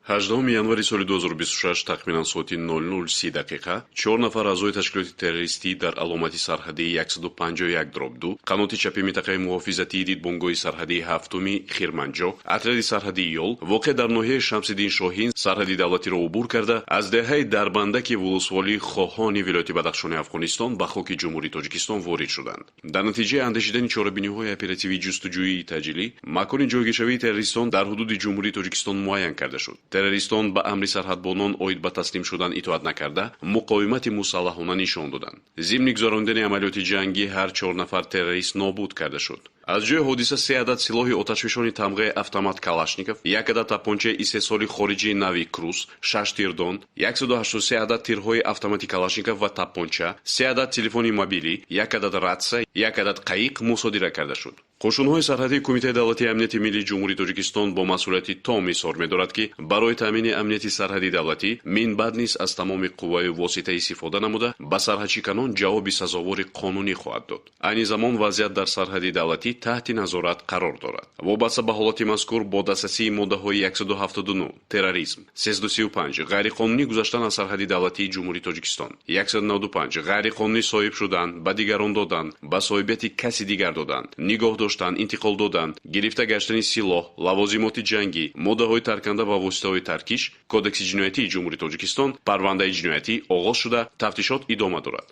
18 январи соли 2026, тахминан соати 00:30 дақиқа, чор нафар аъзои ташкилоти террористӣ дар аломати сарҳадии 151/2, қаноти чапи минтақаи муҳофизатии дидбонгоҳи сарҳадии ҳафтуми Хирманҷо, отряди сарҳадии Ёл, воқеъ дар ноҳияи Шамсиддин Шоҳин, сарҳади давлатиро убур карда, аз деҳаи Дарбандаки вулусволии Хоҳони вилояти Бадахшони Афғонистон ба хоки Ҷумҳурии Тоҷикистон ворид шуданд. Дар натиҷаи андешидани чорабиниҳои оперативии ҷустуҷӯии таъҷилӣ, макони ҷойгиршавии террористон дар ҳудуди Ҷумҳурии Тоҷикистон муайян карда шуд. Террористон ба амри сарҳадбонон оид ба таслим шудан итоат накарда, муқовимати мусаллаҳона нишон доданд. Зимни гузаронидани амалиёти ҷангӣ ҳар чор нафар террорист нобуд карда шуд. Аз ҷои ҳодиса се адад силоҳи оташфишони тамғаи автомат Калашников, як адад тапончаи истеҳсоли хориҷии нави Крус, шаш тирдон, 183 адад тирҳои автомати Калашников ва тапонча, се адад телефони мобилӣ, як адад ратсия, як адад қаиқ мусодира карда шуд. Қӯшунҳои сарҳадии Кумитаи давлатии амнияти миллии Ҷумҳурии Тоҷикистон бо масъулияти том изҳор медорад, ки барои таъмини амнияти сарҳади давлатӣ минбаъд низ аз тамоми қувваю восита истифода намуда, ба сарҳадшиканон ҷавоби сазовори қонунӣ хоҳад дод. Айни замон вазъият дар сарҳади давлатӣ таҳти назорат қарор дорад. Вобаста ба ҳолати мазкур бо дастрасии моддаҳои 179, терроризм, 335, ғайриқонунӣ гузаштан аз сарҳади давлатии Ҷумҳурии Тоҷикистон, 195, ғайриқонунӣ соҳиб шудан, ба дигарон додан, ба соҳибияти каси дигар додан, нигоҳ доштан, интиқол додан, гирифта гаштани силоҳ, лавозимоти ҷангӣ, моддаҳои тарканда ва воситаҳои таркиш Кодекси ҷиноятии Ҷумҳурии Тоҷикистон парвандаи ҷиноятӣ оғоз шуда, тафтишот идома дорад.